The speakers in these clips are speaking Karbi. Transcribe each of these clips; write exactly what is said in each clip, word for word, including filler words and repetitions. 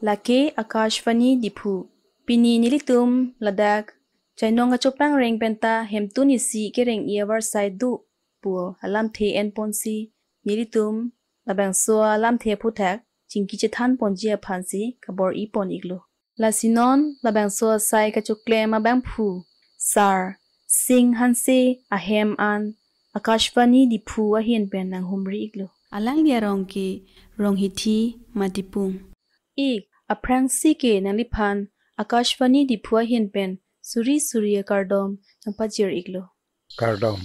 Lake Akashvani Diphu. Pini nelitum ladak chainong kachopangreng penta hemtun isi kereng-i avarsai do pu alamthe enponsi nelitum labangso alamthe aphuthak chingki chethanponji aphansi kabor-ipon iklo. Lasi non labangso asai kachoklem abangphu Sar Singh Hanse ahem an Akashvani Diphu ahin pen nanghumri iklo. Alangli arong ke Ronghithi Matipung. Ik, aphrangsi ke nangliphan Akashvani Diphu ahin pen suri suri akardom nangpajir iklo. Kardom.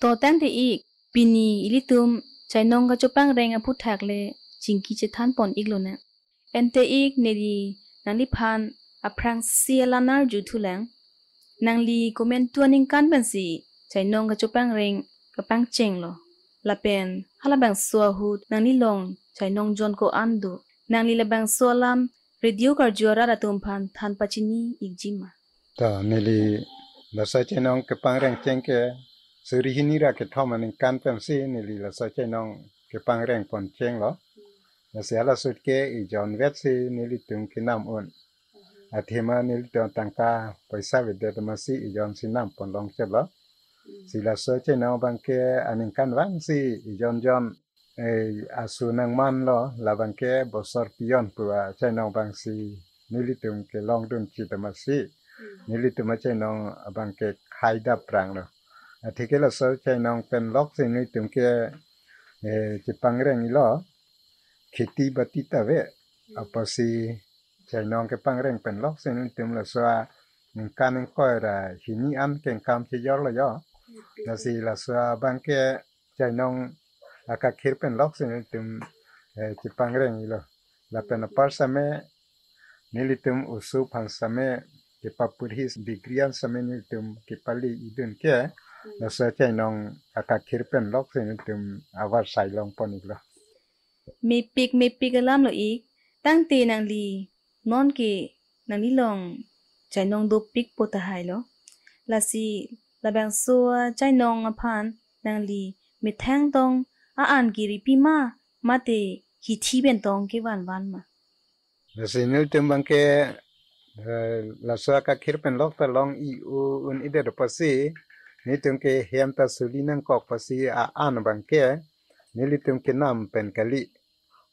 To tangte ik, pini ilitum chainong kachopangreng aphuthak le chingki chethanpon iklo na. Ante ik neli nangliphan aphrangsi alam nangarju thulang. Nangli komantu aningkan pensi chainong kachopangreng kapangchenglo. Lapen halabangso ahut nangli long chainong jon ko-an do. Nangli labangso alam radio karju arat atum aphan than pachini ikji ma? To neli laso chainong kepangreng cheng ke suri hini ra kethom aningkan pensi neli laso chainong kepangrengpon chenglo. Lasi hala ahut ke ijon vetsi nelitum kenam un. Athema nelitum tangka poisa avedet amatsi ijonsi nampon longchelo. Si laso chainong abangke aningkanvangsi ijon jon, eh, asu nangmanlo, labangke Bosor Piyon pu achainong abangsi nelitum kelongdun chit amatsi nelitum achainong abangke khai dap pranglo. Atheke laso chainong pen loksi nelitum ke, eh, chepangreng ilo, kheti bati ta ave. Apotsi chainong kepangreng pen loksi nelitum laso aningkan ingkoi ra hini an kengkam chejorlo jo. Lasi laso abangke chainong akakhir pen loksi nelitum, eh, chepangreng ilo. Lapen apar same nelitum oso aphan same kepapurhi, degree an same nelitum kepali idun ke, laso chainong akakhir pen loksi nelitum avarsai longpon iklo. Mepik mepik alamlo ik, tangte nangli nonke nangli long chainong dopikpo tahailo. Lasi labangso achainong aphan nangli methang tong a-an keripi ma, mate hithi pen tong kevanvan ma? Lasi nelitum abangke, eh, laso akakhir pen lok ta long-i un-edet apotsi, nelitum ke hem ta suli nangkok apotsi a-an abangke nelitum kenam pen kali,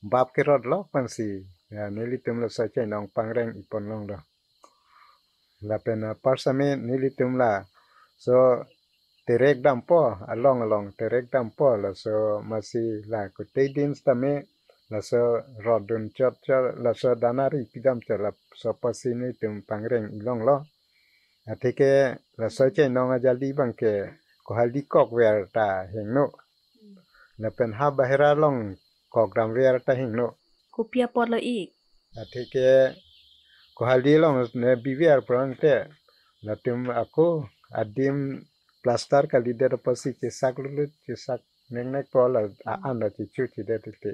bap kerot lok pensi, ya, nelitum laso chainong pangreng-ipon longlo. Lapen apar same nelitum laso terek dampo, along along terek dampo, laso amatsi la kutedin sitame laso rotdun chotchot, laso dana ri pidam chot, laso apotsi nelitum pangreng-i longlo. Atheke laso chainong ajali abangke kohali kokver ta hingno. Lapen ha bahera along kok damver ta hingno. Kopi apotlo ik? Atheke kohali along ne biver prangte, latum ako adim plaster kalidet apotsi chesak lutlut, chesak neknek po, la a-an ta chechu chedet titi.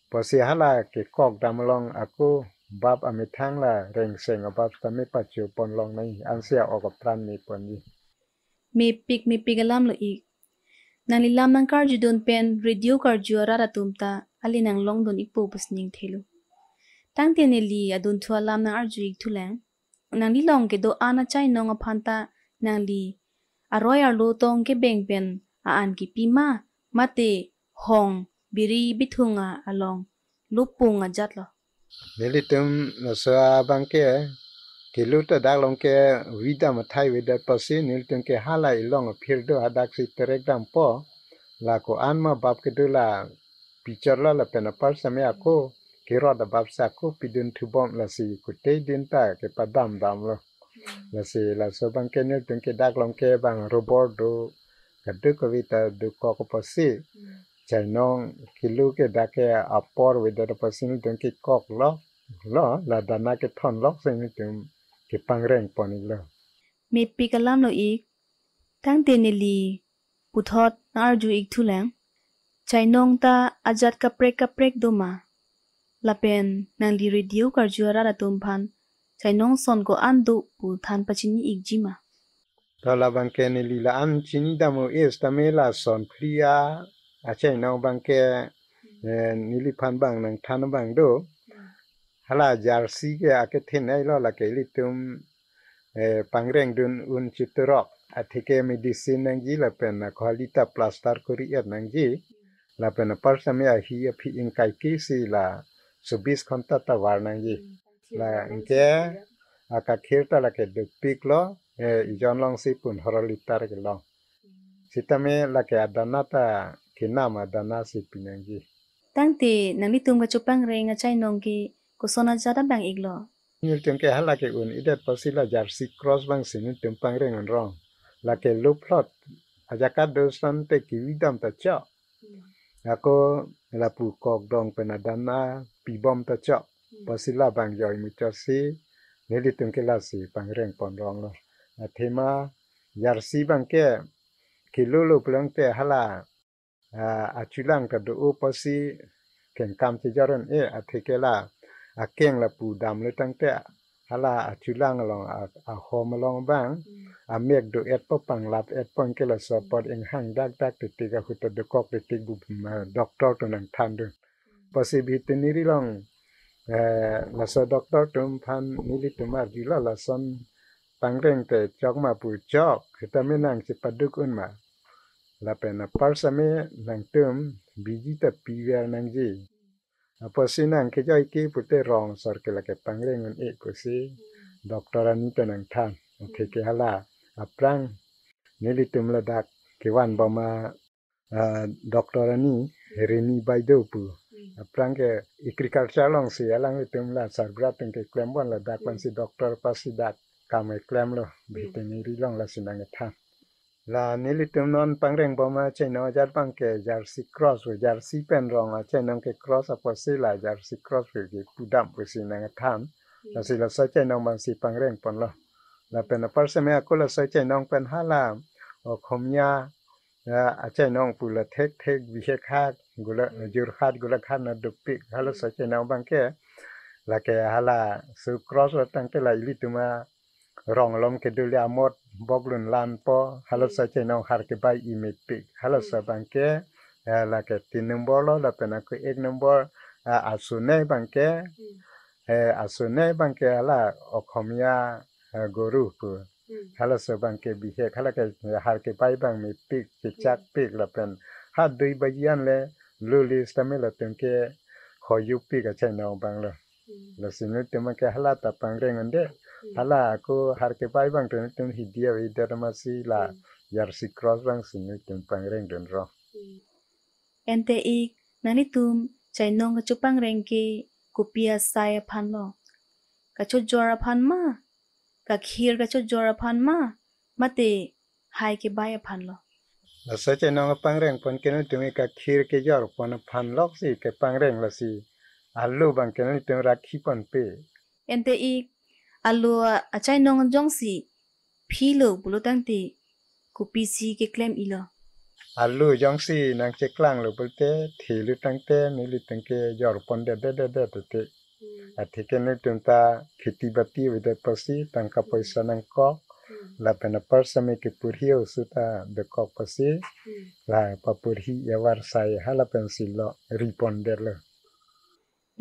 Apotsi hala kekok dam along ako bap amethang la rengseng abap sitame pachopon longnang, ansi a-ok apran meponji. Mepik mepik alamlo ik. Nangli lam nangkarjudun pen radio karju arat atum ta ale nanglongdun ikpo pusi ningthelo. Tangte neli adunthu alam nangarju ik thulang. Nangli long kedo-an achainong aphan ta nangli aroi arlo tong kebeng pen a-an kepi ma, mate hong, biri, bithung a along lupung ajatlo? Nelitum laso abangke kelu ta dak long ke vidam athai vedet apotsi nelitum ke hala ilong aphir do, hadaksi terek dampo, la ko-an ma bap kedo la pichotlo, lapen apar same ako kerot abap si ako pidun thubom, lasi kutedin ta kepadam damlo. Lasi laso abangke nelitum ke dak long ke bang robor do, kadokave ta dokok apotsi, chainong kelu ke dak ke apor vedet apotsi nelitum kekok lok lo, la dana kethon loksi nelitum kepangrengpon iklo. Mepik alamlo ik. Tangte neli puthot nangarju ik thulang. Chainong ta ajat kaprek kaprek do ma? Lapen nangli radio karju arat atum aphan chainong ason ko-an do pu than pachini ikji ma? To labangke neli la-an chinidam un-e sitame la son phli a achainong abangke, eh, neliphan bang nangthan abang do. Hala jersey ke akethenei lo, lake ilitum eh, pangreng dun un chiturok. Atheke medicine nangji lapen akhali ta plaster kori et nangji. Lapen apar same ahi aphi ingkai ke si la chobis ghonta ta var nangji. La anke akakhir ta lake dukpik lo, eh, ijon long si pun horo liter kelong. Sitame lake adana ta kenam adana si pi nangji. Tangte nanglitum kachopangreng achainong ke koson ajat abang iklo? Nelitum ke hala ke un-edet apotsi la jersey cross abang si nelitum pangreng un rong. Lake luphlot ajakat do-an te kevi dam ta chok. Ako lapu kok dong pen adana pibom ta chok. Apotsi labang joi muchot si nelitum ke lasi pangreng pon rong lo. Athema jersey abang ke kilo lo pulang te hala ah, achulang ta do-o apotsi kengkam chejor un-e, atheke la akeng lapu damlo tangte hala achulang along a-, ahom along abang amek do-etpo, panglap-etpo, anke laso apot inghang dakdak titik, ahut ta dokok titik bu, ma, doctor atum nangthan dun. Apotsi veterinary along, eh, laso doctor atum aphan nelitum arjulo, lason pangreng te chok ma pu, chok, sitame nang chepaduk un ma. Lapen apar same nangtum biji ta piver nangji. Apotsi nang kejoi ke pute rong asor ke lake pangreng un-e pusi doctor ani ta nangthan. Atheke hala aphrang nelitum ladak kevan bom a, ah, doctor ani Reni Baideo pu. Aphrang ke agriculture along si alanglitum la sarbura atum keklem bon, ladak aphan si doctor apotsi dak kam keklem lo, veterinary along lasi nangkethan. La nelitum non pangreng bom achainong ajat abang ke jersey cross pu, jersey pen rong achainong ke cross apotsi la jersey cross pu ke pudam pusi nangkethan. Lasi laso achainong abang si pangreng ponlo. Lapen apar same ako laso achainong pen hala Okhomia, ya, achainong pu la thekthek Bihek hak, Gola-, Jorhat, Golaghat na dukpik. Halaso achainong abang ke lake halaso cross lo tangte la ilitum arong along kedo le amot bok lun lanpo, halaso achainong har kebai imepik. Halaso abang ke, ya, lake tin nombor lo, lapen ako ek nombor, ah, asonei abang ke, eh, asonei abang ke hala Okhomia, eh, goru pu. Halaso abang ke Bihek, hala ke har kebai abang mepik, chechakpik lapen ha dui baji an le luli sitame latum ke hoyupik achainong abang lo. Lasi nelitum ke hala ta pangreng un-edet. Hala ako har kebai abang tu nelitum hidi avedet amatsi la jersey cross abang si nelitum pangreng dun rong. Ante ik, nanglitum chainong kachopangreng ke kopi asai aphan lo? Kachojor aphan ma? Kakhir kachojor aphan ma? Mate hai kebai aphan lo? Laso achainong kapangreng pon ke nelitum kakhir kejor pon aphan lok si kepangreng, lasi alu abang ke nelitum rakhi ponpe. Ante ik, alu a-, achainong jongsi philo pulo tangte kopisi keklem ilo? Alu jongsi nangcheklang lo pulote, thilo tangte nelitum kejor pon det det det det te. Atheke nelitum ta kheti bati avedet apotsi tangka poisa nangkok. Lapen apar same kepurhi osu ta dokok apotsi, la paporhi avar sai hala pensi lo ri pon detlo.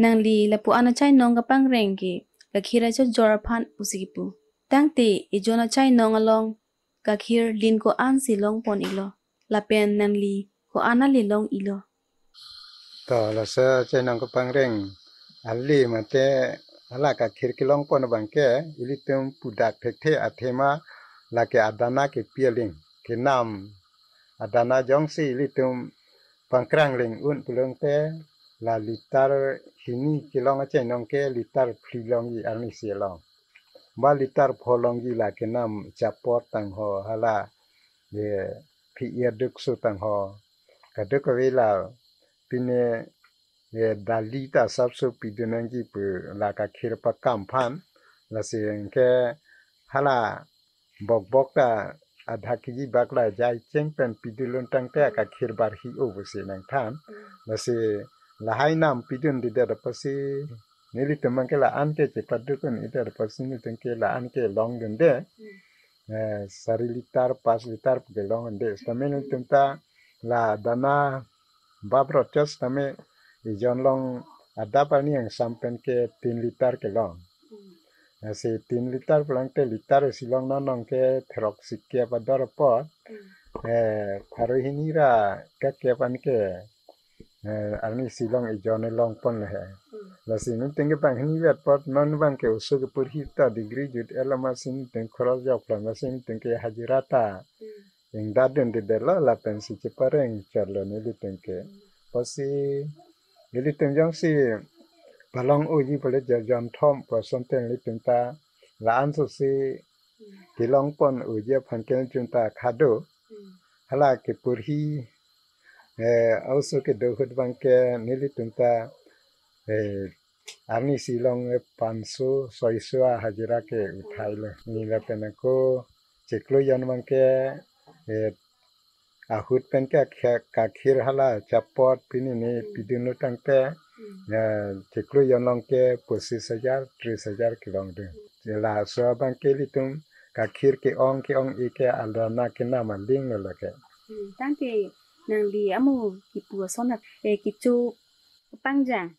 Nangli lapu-an achainong kapangreng ke kakhir kachojor aphan pusi kipu. Tangte ijon achainong along kakhir lin ko-an si long pon ilo? Lapen nangli ko-an ale long ilo? To, laso achainong kapangreng ale mate hala kakhir kelong pon abang ke ilitum pudak thekthe, athema lake adana kepi aling. Kenam adana jongsi ilitum pangkrang ling un pulo tangte, la liter hini kelong achainong ke liter phli longji arnisi along. Ba liter pho longji la kenam chapot tangho, hala, ye, phi-ir dukso tangho. Kadokave la pine, ye, dali ta asapso pidun nangji pu la kakhir pakam aphan. Lasi anke hala bokbok ta adha kiji bak la jai cheng pen pidun lun tangte akakhir barhi-o pusi nangthan. Lasi lahai nam pidundedet apotsi nelitum abang ke la-an ke chepaduk un-edet apotsi nelitum ke la-an ke longdunde. Eh, sari liter, pas liter pu ke longdunde. Sitame nelitum ta la dana bap rot chot sitame ijon long Adap arni angsam pen ke tin liter kelong. Hmm. Lasi tin liter pulang te liter isi long non nong ke throk sikep ador apot. Hmm. Eh, pharo hini ra kekep an ke, eh, arni isi long ejon elong pon le he. Hmm. Lasi nelitum ke banghini vet apot non bang ke oso kepurhi ta degree jut-et lo, amatsi nelitum khoros jok lo, amatsi nelitum ke hajira ta. Hmm. Ingdadun di delo lapen si chepareng chot lo nelitum ke. Hmm. Apotsi nelitum jongsi palong unji pule ja jon thom pu asonte nelitum ta la-an sosi kelong pon unji aphan ke nelitum ta khado. Hmm. Hala kepurhi, eh, oso kedo ahut bang ke nelitum ta, eh, arni isi long, eh, panso, soiso ahajira ke uthai lo. Ni lapen ako chiklo jon bang ke, eh, ahut pen ke akhe-, kakhir hala chapot pini ni Hmm. pidun lo tangte, Hmm. eh, chiklo jon long ke pochis hajar, tris hajar kelongdun. Laso abang ke ilitum kakhir ke-ong ke-ong-e ke adana kenam aling lo lake. Hmm, tangte nangli amu kipu ason ak-, eh, kecho pangjang.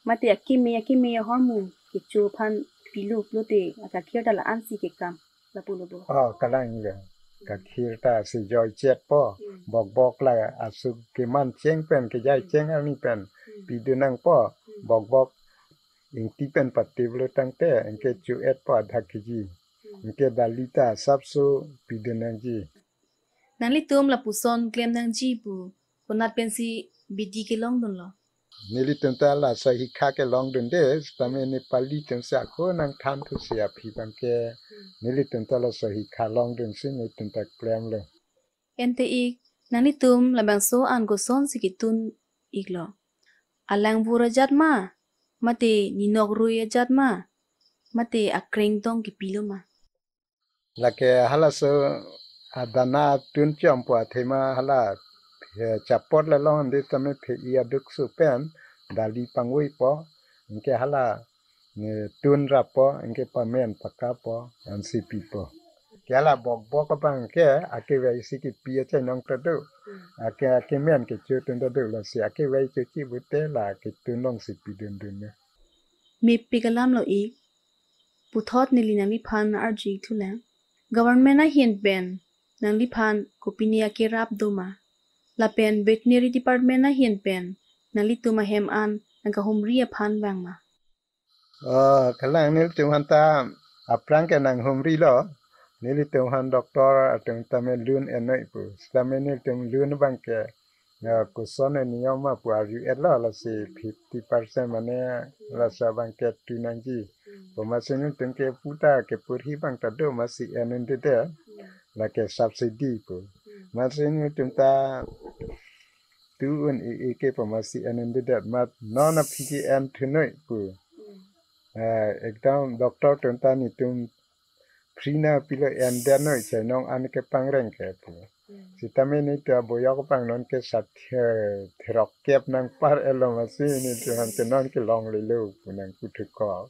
Mate akeme, akeme ahormu kecho aphan pilo pulote akakhir ta la-an si kekam lapu lo bo. Oh, kalang le. Kakhir ta si joi chet po. Hmm. Bokbok la asuk keman cheng pen, kejai Hmm. cheng arni pen. Hmm. Pidun nangpo. Hmm. Bokbok ingti pen patip lo tangte, anke Hmm. chu-et po adha keji. Hmm. Anke dali ta sapso pidun nangji. Nanglitum lapuson klem nangji pu konat pensi bidi kelongdun lo? Nelitum ta laso hikha kelongdun de, sitame Nepali atum si ako nangthan thusi aphi bang ke, nelitum ta laso hikha longdun si nelitum ta klem lo. Ante ik, nanglitum labangso an kosonsi ketun iklo? Alangvur ajat ma? Mate ninok rui ajat ma? Mate akreng tong kepilo ma? Lake halaso adana tun chom po athema hala, eh, chapot le long de tame phe-i aduk su pen dali pangvoi po, anke hala, eh, tun rap po, anke pamen paka po, ansi pi po. Ke hala bokbok abang ke akevei si kepi achainong ta do. Hmm. Ake, akemen kecho tun ta do, lasi akevei chochi pute la ketun long si pidundun ne. Mepik alam lo ik, puthot neli nangliphan arju ik thulang. Government ahin pen nangliphan kopine akerap do ma? Lapen veterinary department ahin pen nanglitum ahem an nangkahumri aphan vang ma? Oh, kalang nelitum aphan ta aphrang ke nanghumri lo. Nelitum aphan doctor atum tame lun enoi pu. Sitame nelitum lun abang ke, ya, koson niyom ma pu arju-et lo, lasi fifty percent mane laso abang ke tun nangji. Pu amatsi nelitum ke puta kepurhi abang ta do, amatsi en undedet. Lake subsidy pu. Amatsi nelitum ta tu un-e-e ke pu amatsi en undedet, mat non aphi ke en thunoi pu. Hmm. Eh, ekdam doctor atum ta netum free nangpilo, endet noi chainong an kepangreng ke pu. Hmm. Sitame netum aboyok abang non ke sathe, therok kep nangpar-et lo, amatsi netum aphan ke non kelonglelo pu nangpu thuko.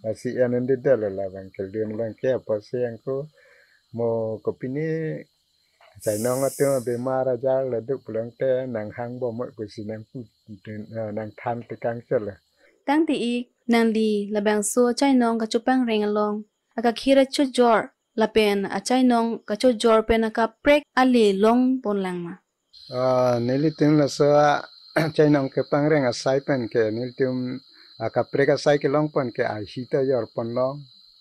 Lasi en undedet lo labang ke lun abang ke, apotsi ako mo kopine chainong atum abemar ajar le do pulang te nanghang bom moi pusi nangpu, eh, nangthan tekang chot lo. Tangte ik, nangli labangso achainong kachopangreng along akakhir achojor lapen achainong kachojor pen akaprek ale long pon lang ma? Ah, nelitum laso achainong kepangreng asai pen ke nelitum akaprek asai kelong pon ke ahi ta jor pon long.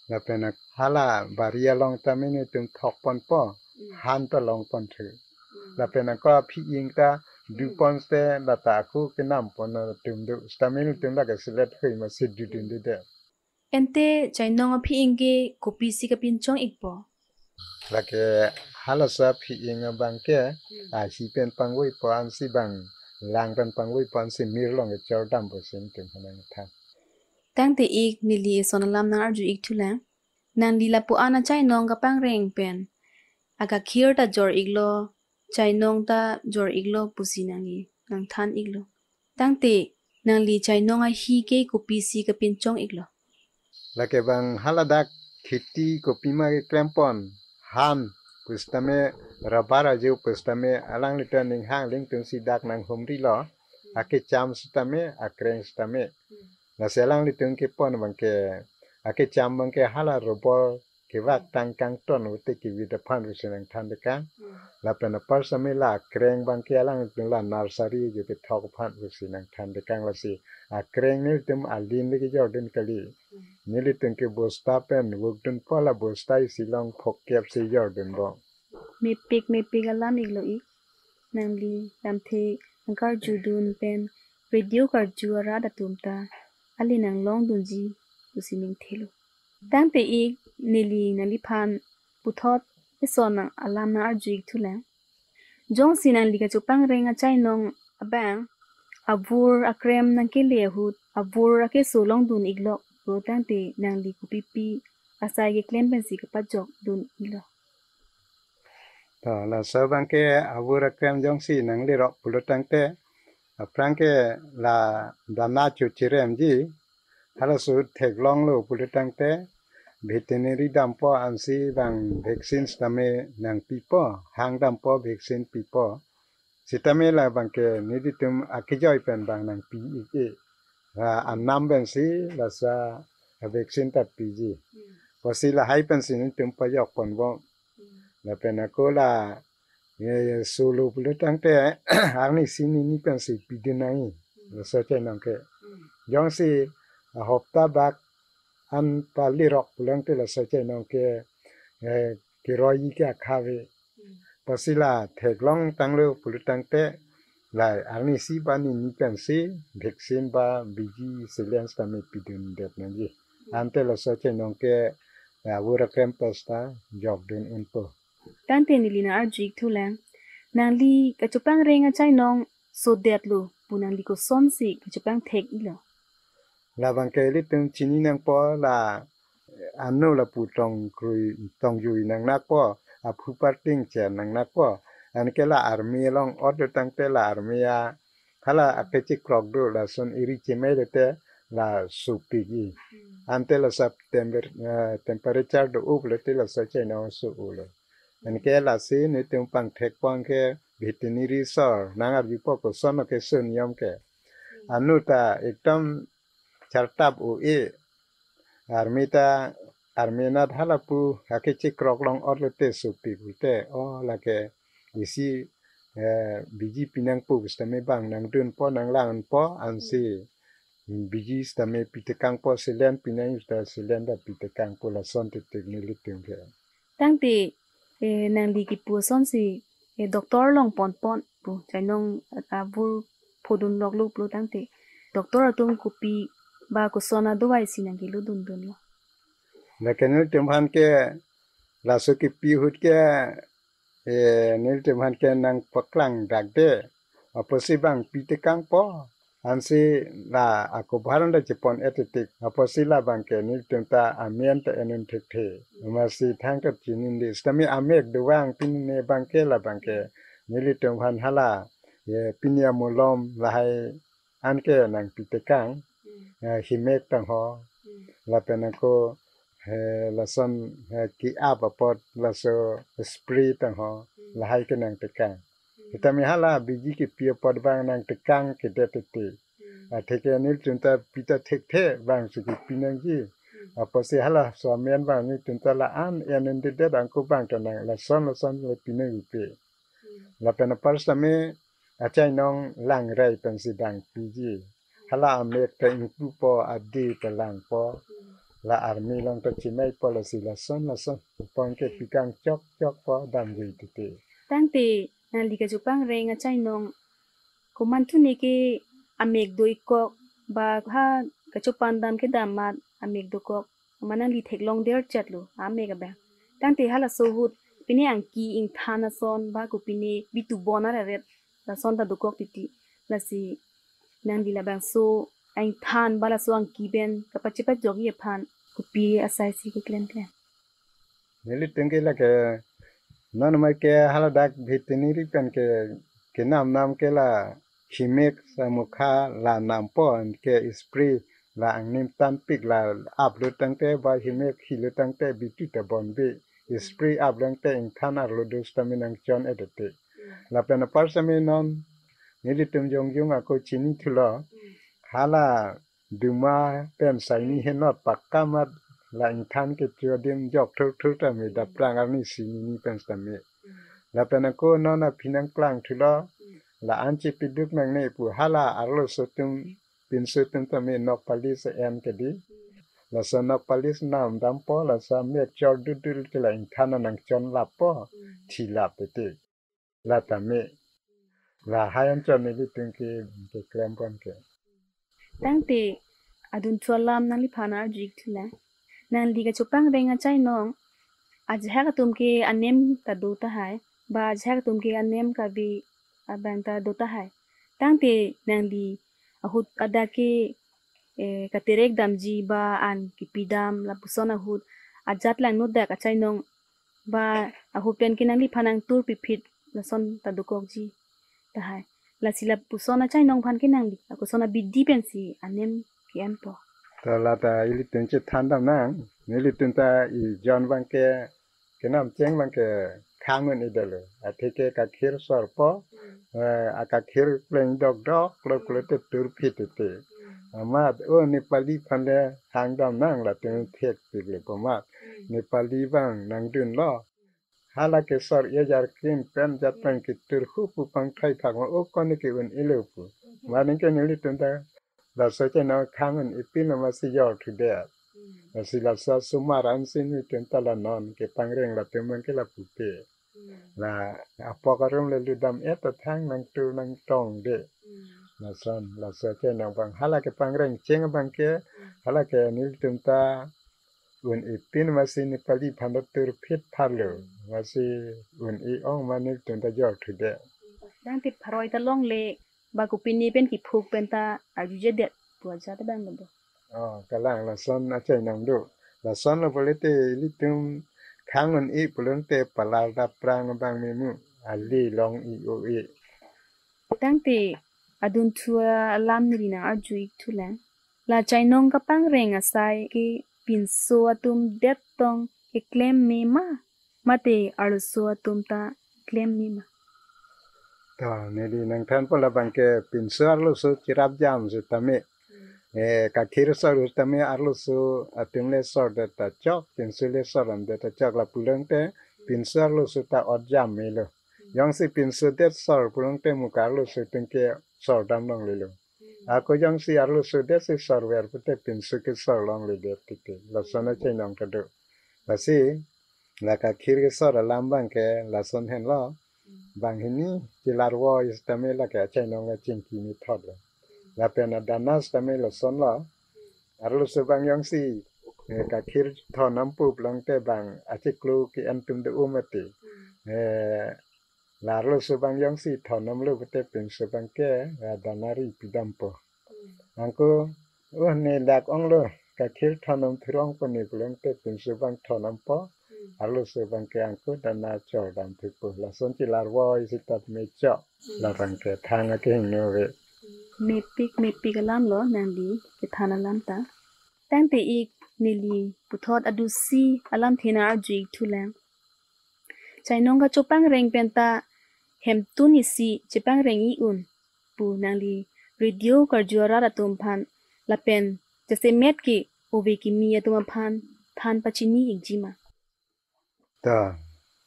Lapen ak-, hala bari along tame netum thok pon po, hmm, han ta long pon thu. Hmm. Lapen ako aphi-ing ta, hmm, du pon te lata ako kenam pon atum do. Sitame netum lake selet hui amatsi dudundedet. Ante chainong aphi-ing ke kopisi kapinchong ikpo? Lake halaso aphi-ing abang ke, hmm, ahi pen pangvoi po ansi bang, lang pen pangvoi po ansi mir along kechor dam pusi netum aphan nangthan. Tangte ik neli eson alam nangarju ik thulang. Nangli lapu-an achainong kapangreng pen akakhir ta jor iklo, chainong ta jor iklo pusi nangli nangthan iklo. Tangte nangli chainong ahi ke kopisi kapinchong iklo? Lake bang haladak kheti kopima keklem pon, han pusitame, rubber ajo pusitame alanglitum aning hang lingtung si dak nanghumri lo. Akecham sitame, akreng sitame. Lasi alanglitum kepon abangke, akecham abangke hala robor kevak tang kangton ute kevit aphan pusi nangthan tekang. Lapen apar sitame la akreng abangke alanglitum la nursery jo kethok aphan pusi nangthan tekang, lasi akreng nelitum alin le kejordun kali. Nelitum ke bosta pen vukdunpo, la bosta isi along phokep si jordunbom. Mepik mepik alam iklo ik. Nangli lamthe nangkarjudun pen radio karju arat atum ta ale nanglongdunji pusi ningthelo. Tangte ik neli nangliphan puthot eson nang alam nangarju ikthulang. Jongsi nangli kachopangreng achainong abang avur akrem nangkele ahut avur akeso longdun iklok lo tangte nangli kopipi asai keklem pensi kapajokdun iklo? To, laso abangke avur akrem jongsi nanglerok pulo tangte, aphrang ke la dana chochiremji, halaso theklonglo pulo tangte, veterinary dampo ansi bang vaccine sitame nangpipo, hang dampo vaccine pipo. Sitame la abangke nelitum akejoi pen bang nangpi ik-e. Ha, anam pensi laso vaccine ta piji. Pusi lahai pensi nelitum pajokponbom. Lapen ako la, eh, solo pulo tangte, arni isi hini pensi pidun nangji. Laso achainong ke. Jongsi ahopta bak an palerok pulo tangte laso achainong ke, eh, keroi ke akhave. Pusi la theklong tanglo pulo tangte, la arni isi ba hini pensi vaccine ba biji saline sitame pidundet nangji. Ante laso achainong ke, eh, avur akrem pasta jokdun unpo. Tangte neli nangarju ikthulang. Nangli kachopangreng achainong sodetlo pu nangli kosonsi kachopangthek iklo? Labangke ilitum chini nangpo la anu lapu tongkrui tongjui nangnakpo, aphu parting chen nangnakpo. Anke la army along otlo tangte la army a hala akechekrok do, lason eri chemai lote la sopikji. Ante la sap temper-, eh, temperature do-o pulote laso achainong so-olo. Anke lasi nelitum pangthekpo anke veterinary sor nangarjupo koson ke so niyom ke. Anu ta ekdom chartap o-e. Army ta, army anat halapu akechekrok along otlote sopik pulote, o lake isi, eh, biji pinangpo sitame bang nangdunpo, nanglangpo ansi biji sitame pitekangpo, saline pinang sita saline ta pitekangpo, lason titik nelitum ke. Tangte, eh, nangli kipu asonsi, eh, doctor along ponpon pu, chainong avur phodunloklo pulo tangte, doctor atum kopi ba koson adawai si nangkelodundunlo? Lake nelitum aphan ke laso kipi ahut ke, eh, nelitum aphan ke nangpaklangdakde. Apotsi bang pitekangpo. Ansi la ako baran da chepon-et titik. Apotsi labangke nelitum ta amen ta en un thekthe. Amatsi thangta chininde. Sitame amek dovang pine abangke labangke nelitum aphan hala, ye, pine amolom lahai anke nangpitekang, eh, himek tangho, lapen ako, eh, lason, eh, ki-ap apot laso spray tangho, lahai ke nangtekang. Sitame hala biji kipi apot bang nangtekang kedet titi. Atheke nelitum ta pita thekthe bang si kipi nangji. Apotsi halaso amen bang nelitum ta la-an en undedet, angko bang ta nang lason lason le pi nangjipe. Lapen apar sitame achainong langrai pensi dang piji. Hala amek ta ingpupo, adi ta langpo. La army along ta chemaipo, lasi lason lason. Pon ke pikang chokchokpo damjui titi. Tangte nangli kachopangreng achainong komantu ne ke amek do-ikkok ba ha kachopandam kedam amat amek dokok? Amat nangli theklongderchetlo amek abang. Tangte halaso ahut pine angki ingthan ason ba kopine bitubon araret lason ta dokok titi. Lasi nangli labangso aingthan ba laso angki pen kapachepajokji aphan kopi asai si keklemklem? Nelitum ke lake non mai ke haladak veterinary pen ke kenamnam ke la himek samukha la nampo, anke spray la angnim tanpik la aplo tangte ba himek hilo tangte bitu ta bonbe, spray aplo tangte ingthan arlo do sitame nangchon-et titi. Lapen apar sitame non Nelitum jongjong ako chinithulo. Hala duma pen saini henot pakka mat la ingthan kecho adim jok thurthur tame daprang arni sinini pen tame. Lapen ako non aphi nangklangthulo. La-an chepiduk nangne pu hala arloso atum pinso atum tame nokpali se-en kedi. Laso nokpali namdampo, laso amek chor dudul ke la ingthan nangchonlappo. Thilap tete. La tame. Lahai anchot nelitum ke, keklempon ke. Tangte adunthu alam nangliphan arju-ikthulang. Nangli kachopangreng achainong, ajahak atum ke anem ta do tahai, ba ajahak atum ke anem kabi abang ta do tahai. Tangte nangli ahut adak ke, eh, katerek damji ba an kipidam lapuson ahut ajat langno dak achainong ba ahut pen ke nangliphan nangtur piphit lason ta dokokji tahai. Lasi lapuson achainong aphan ke nangli lapuson abidi pensi anem ke-enpo. To la ta ilitum chethan damnang, nelitum ta ijon abang ke kenam cheng abang ke khang un-edetlo. Athe ke kakhir sorpo, eh, akakhir pleng dokdok, lo klo te turphit tete. Amat, o Nepali aphan le hang damnang latum thekpiklo pu amat. Nepali abang nangdunlo. Hala ke sor-e ajar kim pen jat pen ketur hu pu pangthai phak ma o kone ke-un-elo pu. Mane ke nelitum ta laso achainong khang un-epin lo masi jorthudet. Lasi laso asomar ansi nelitum ta la non kepangreng latum abang ke lapu pe. La apok arum le ludam-et ta thang nangtur nangtongde. Lason, laso achainong abang hala kepangreng cheng abang ke, hala ke nelitum ta un-epin masi Nepali aphan ta turphit pharlo. Masi un-e-ong ma nelitum ta jorthudet. Tangte pharoi ta longle ba kopine pen kiphuk pen ta arjujedet pu ajat abang lo bo. Oh, kalang lason achainong do. Lasonlo pulote ilitum khang un-e pulote palar daprang abang memu. Ali long-i o-e. Tangte adunthu alam neli nang arju-ikthulang. La achainong kapangreng asai ke pinso atum det tong keklem me ma, mate arloso atum ta klem me ma? To, neli nangthanpo labang ke pinso arloso cherapjam setame. Eh, kakhir sor setame arloso atum le sordet ta chok, pinso le sordamdet ta chok lapu pulote, pinso arloso ta otjam melo. Jongsi pinso det sor pulote muka arloso atum ke sordam longlelo. Ako jongsi arloso det si sorver pute pinso ke sor longledet titi. Lason achainong ta do. Lasi, la kakhir kesor alam abang ke lason henlo. Banghini chelarvo setame lake achainong kachingki methot lo. Lapen adana setame lasonlo. Arloso abang jongsi, eh, kakhir thon nampo pulote bang achiklo ke-en atum do-o mati. Eh, la arloso abang jongsi thon namlo pute pinso abang ke, eh, adana ri pidampo. Anke, oh, ne dak onglo, kakhir thon nam thurong po ne pulote pinso abang thon nampo. Arloso abang ke anke adana chordam thupo. Lason chelarvo isi tat me chok. Labang ke thang akehingno ave. Mepik, mepik alam lo nangli kethan alam ta. Tangte ik neli puthot adusi alamthe nang arju-ikthulang. Chainong kachopangreng pen ta hemtun isi chepangreng-i un pu nangli radio karju arat atum aphan lapen jasemet ke ove kimi atum aphan than pachini-ikji ma? Ta,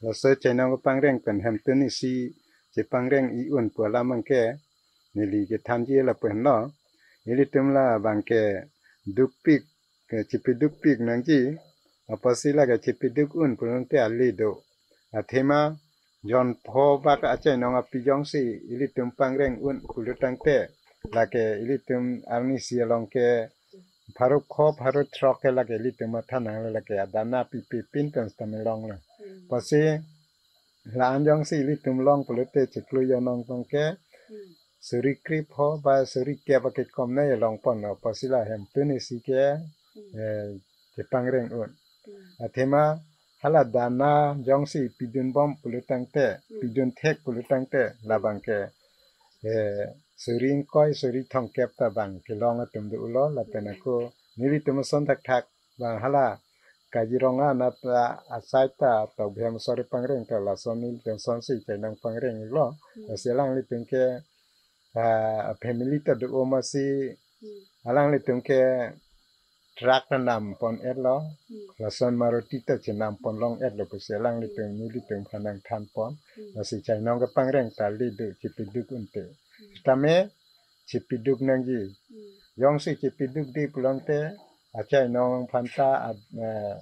laso chainong kapangreng pen hemtun isi chepangreng-i un pu alam abang ke, neli kethanji lapu henlo, ilitum labang ke dukpik, ke chepidukpik nangji, apotsi lake chepiduk un pulote ali do. Athema, jon pho bak achainong api jongsi ilitum pangreng un pulo tangte, lake ilitum arnisi along ke pharo kho, pharo throk ke lake ilitum matha nanglo lake adana pipe pin pen setame longlo. Apotsi la-an jongsi ilitum long pulote chiklo jonong abang ke suri krepho ba suri kep akekom ne longponlo. Apotsi la hemtun isi ke, eh, chepangreng un. Athema hala dana jongsi pidunbom pulo tangte, pidun thek pulo tangte, labang ke, eh, suri ingkoi, suri thomkep ta bang kelong atum do-olo, lapen ako nelitum ason thakthak bang hala Kaziranga anat asai ta Tokbhem asor chepangreng ta lason nelitum asonsi chainong pangrenglo. Lasi alanglitum ke ah, family ta do-o masi Hmm. alanglitum ke truck ta nam pon-etlo, Hmm. lason Maruti ta chenam pon long-etlo pusi alanglitum Hmm. nelitum aphan nangthan pon. Hmm. Lasi chainong kepangreng ta le do chepiduk unte. Hmm. Tame chepiduk nangji. Hmm. Jongsi chepidukde pulote achainong aphan ta ad-, eh,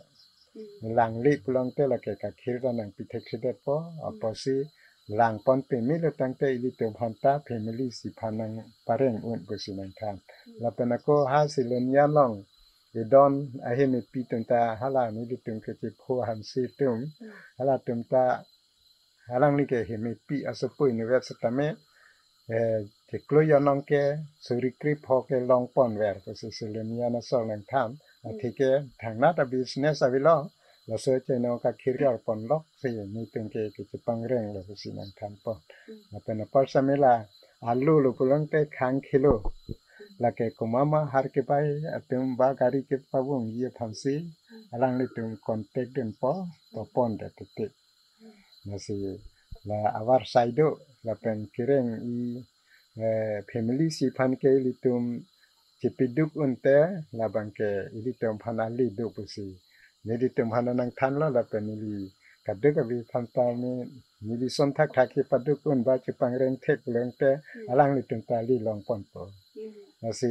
Hmm. langle pulote lake kakhir ta nangpi thekthedetpo, Hmm. apotsi lang pon pemelo tangte ilitum aphan ta family isi aphan nangpareng un pusi nangthan. Hmm. Lapen ako ha Silonia along edon ahem epi atum ta hala nelitum kechepho hanse atum, Hmm. halatum ta alangli ke hem epi asopo inutvet setame, eh, chiklo jonong ke suri krepho ke long ponver pusi Silonia asor nangthan. Hmm. Atheke thangnat a-business avelo, laso chainong kakhir jor ponlok si nelitum ke kechepangrenglo pusi nangthan pon. Hmm. Lapen apar setame la alu lo pulote khang khelo. Hmm. Lake komat ma har kebai atum ba gari kepavungji aphansi Hmm. alanglitum contact dunpo, Hmm. papondet titi. Hmm. Lasi la avarsai do, lapen kereng i, eh, family isi aphan ke ilitum chepiduk unte, labang ke ilitum aphan ale do pusi nelitum aphan nangthanlo, lapen neli kadokave aphan ta ne neli son thakthak kepaduk un ba chepangreng thek pulote Hmm. alanglitum ta ale long ponpo. Hmm. Lasi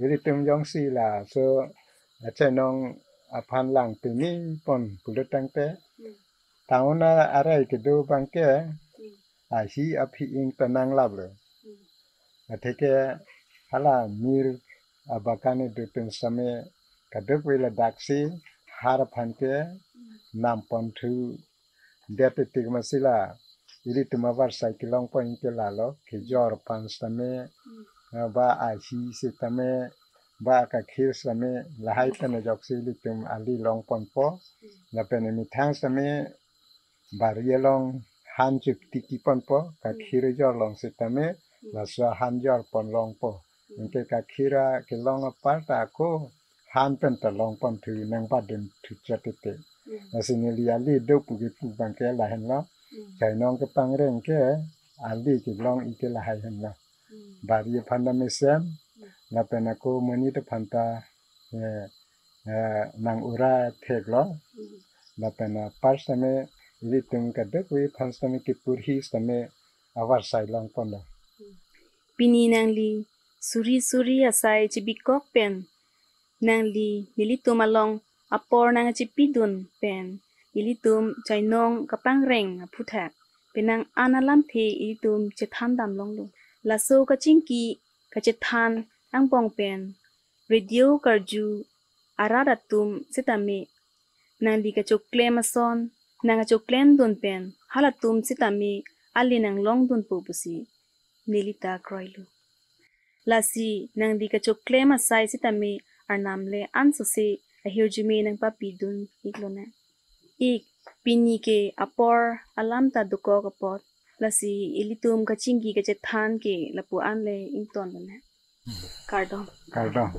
ilitum jongsi laso achainong aphan lang pini pon pulo tangte, Hmm. town a-arai kedo abang ke, Hmm. ahi aphi ing ta nanglaplo. Hmm. Atheke hala mir abagan kedo atum setame kadokave ladak si har aphan ke Hmm. nam ponthudet titi masi la ilitum avarsai kelong pon ke lalo, kejor aphan setame, Hmm. eh, ba ahi setame, ba kakhir setame, lahai pen ajoksi ilitum ale long ponpo. Hmm. Lapen emethang setame bari along han cheptiki ponpo, kakhir Hmm. jor long setame, Hmm. laso han jor pon longpo. Hmm. Anke kakhir a kelong apar ta ako han pen ta long ponthu nangbat dunthu chot titi. Hmm. Lasi neli ale do pu kepu abang ke lahenlo. Hmm. Chainong kepangreng ke ale kelong i ke lahai henlo. Hmm. Bari aphan ta mesen, Hmm. lapen ako monit aphan ta, eh, eh, nang-ura theklo. Hmm. Lapen apar setame ilitum kadokave aphan setame kepurhi setame avarsai long ponlo. Hmm. Pini nangli suri suri asai chebikok pen nangli nelitum along apor nangchepidun pen ilitum chainong kepangreng aphuthak penang an alamthe ilitum chethan dam longlo. Laso kachingki kachethan angbong pen radio karju arat atum setame nangli kachoklem ason, nangkachoklem dun pen halatum setame ale nanglong dunpo pusi neli ta kroilo. Lasi nangli kachoklem asai setame Arnam le ansose ahirjume nangpapidun iklonang. Ik, pini ke apor alam ta dokok apot, lasi ilitum kachingki kachethan ke lapu-an le ingtonlonang. Kardom. Kardom.